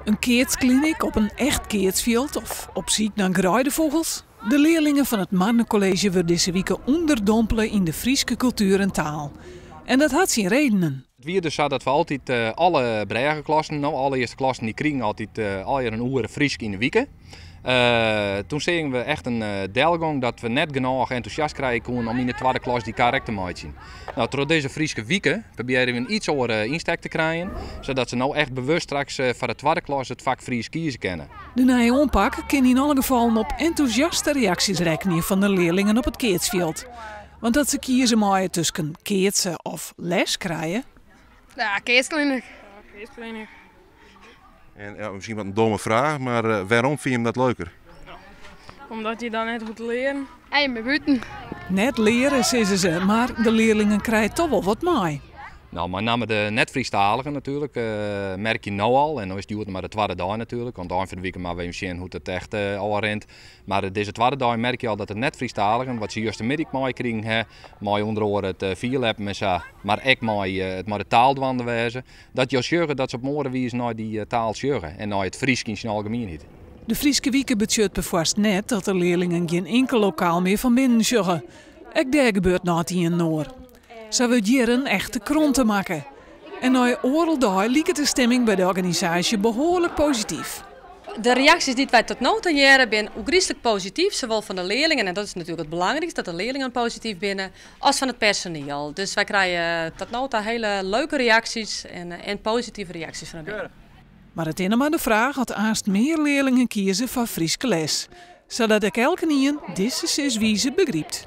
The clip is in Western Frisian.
In keatsklinyk op in echt keatsfjild of op syk nei greidefûgels? De learlingen fan it Marne College wurde dizze wike ûnderdompele yn de Fryske kultuer en taal. En dat hat syn redenen. It wie dus sa dat we altyd alle brêgeklassen, no alle earste klassen, dy krigen altyd allegear in oere Frysk yn de wike. Toen seagen we echt in delgong dat we net genôch entûsjast krije koene om yn de twadde klas dy kar ek te meitsjen. No, troch dizze Fryske wike probearje we in iets oare ynstek te krijen, sadat se no echt bewust straks foar de twadde klas it fak Frysk kieze kinne. De nije oanpak kin yn alle gefallen op entûsjaste reaksjes rekkenje fan de learlingen op it keatsfjild. Want dat se kieze meie tusken keatse of les krije. Ja, keatsklinyk. Keatsklinyk. En ja, miskien wat in domme fraach, mar wêrom fine jim dat leuker? Omdat je dan net hoecht te learen. En je bent bûten. Net leare, sizze se, mar de learlingen krije toch wol wat mei. No, mei namme de net-Frysktaligen natuerlik, merk je no al, en no is it hjoed mar de twadde dei natuerlik, want ein fan de wike moatte we even sjen hoe't it echt ôfrint. Mar dizze twadde dei merk je al dat de net-Frysktaligen, wat se justermiddei meikrigen ha, mei ûnder oare it fierljeppen en sa, mar ek mei it mei de taal dwaande wêze, dat jo sjogge dat se op in oare wize nei dy taal sjogge en nei it Frysk yn syn algemienheid. De Fryske wike betsjut perfoarst net dat de learlingen gjin inkel lokaal mear fan binnen sjogge. Ek dêr gebeurt noch it ien en oar. Sa wurdt hjir in echte kronte makke. En nei oardel dei liket de stimming by de organisaasje behoarlik posityf. De reaksjes dy't wy tot no ta hearre binne ôfgryslik posityf, sawol fan de learlingen, en dat is natuerlik it belangrykst, dat de learlingen posityf binne, as fan it personiel. Dus wy krije tot no ta hiele leuke reaksjes en positive reaksjes fan de bern. Mar it is noch mar de fraach oft aanst mear learlingen kieze foar Fryske les, sadat ek elkenien dizze siswize begrypt.